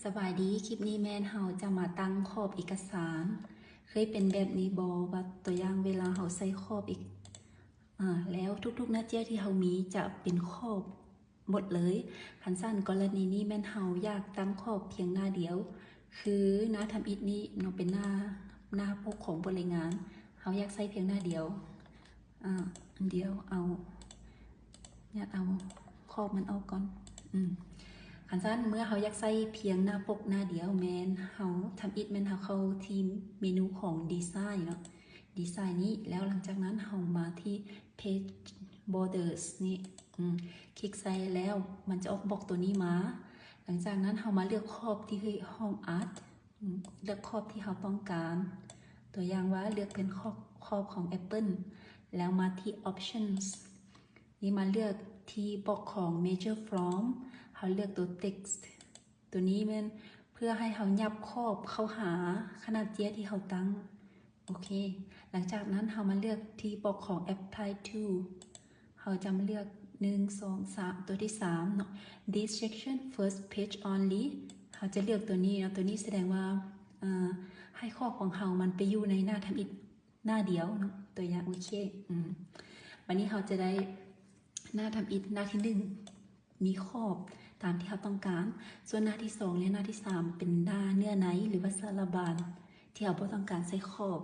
ສະບາຍດີ, ຄລິບນີ້ແມ່ນເຮົາຈະມາຕັ້ງຂອບເອກະສານ. ເຄີຍເປັນແບບນີ້ບໍ່ ວ່າຕົວຢ່າງເວລາເຮົາໃສ່ຂອບເອກ ອາ ແລ້ວທຸກໆໜ້າເຈ້ຍທີ່ເຮົາມີຈະເປັນຂອບໝົດເລີຍ. ຄັນຊັ້ນກໍລະນີນີ້ແມ່ນເຮົາຢາກຕັ້ງຂອບພຽງໜ້າດຽວ ຄືໜ້າທຳອິດນີ້ເນາະ ເປັນໜ້າ ໜ້າປົກຂອງບົດລາຍງານ ເຮົາຢາກໃສ່ພຽງໜ້າດຽວ. ອາ ດຽວເອົາ ຍາດເອົາຂອບມັນອອກກ່ອນ. ອືມ ຄັນຊັ້ນເມື່ອເຮົາຢາກໃສ່ພຽງໜ້າປົກໜ້າດຽວ ແມ່ນເຮົາທຳອິດແມ່ນເຮົາເຂົ້າທີ່ເມນູຂອງດີໄຊເນາະ ດີໄຊນີ້ ແລ້ວຫຼັງຈາກນັ້ນເຮົາມາທີ່ Page Borders ນີ້ ອືມ ຄລິກໃສ່ແລ້ວມັນຈະອອກບອກຕົວນີ້ມາ. ຫຼັງຈາກນັ້ນເຮົາມາເລືອກຂອບທີ່ຫ້ອງ Art ອືມ ເລືອກຂອບທີ່ເຮົາຕ້ອງການ ຕົວຢ່າງວ່າເລືອກເປັນຂອບ ຂອບຂອງ Apple ແລ້ວມາທີ່ Options ນີ້ມາເລືອກທີ່ບອກຂອງ Measure From ເຮົາເລືອກຕົວ Text ຕົວນີ້ແມ່ນເພື່ອໃຫ້ເຮົາຫຍັບຂອບເຂົ້າຫາຂະໜາດເຈ້ຍທີ່ເຮົາຕັ້ງ. ໂອເຄ ຫຼັງຈາກນັ້ນເຮົາມາເລືອກທີ່ບອກຂອງ Apply To ເຮົາຈະມາເລືອກ ໜຶ່ງ ສອງ ສາມ ຕົວທີສາມເນາະ This section first page only ເຮົາຈະເລືອກຕົວນີ້ເນາະ ຕົວນີ້ສະແດງວ່າ ເອີ ໃຫ້ຂອບຂອງເຮົາມັນໄປຢູ່ໃນໜ້າທຳອິດໜ້າດຽວເນາະ ຕົວຢ່າງ ໂອເຄ ອືມ ບັດນີ້ເຮົາຈະໄດ້ໜ້າທຳອິດໜ້າທີໜຶ່ງ ມີຂອບຕາມທີ່ເຮົາຕ້ອງການ ສ່ວນໜ້າທີສອງ ແລະ ໜ້າທີສາມ ເປັນໜ້າເນື້ອໃນ ຫຼືວ່າສາລະບານ ທີ່ເຮົາບໍ່ຕ້ອງການໃສ່ຂອບ.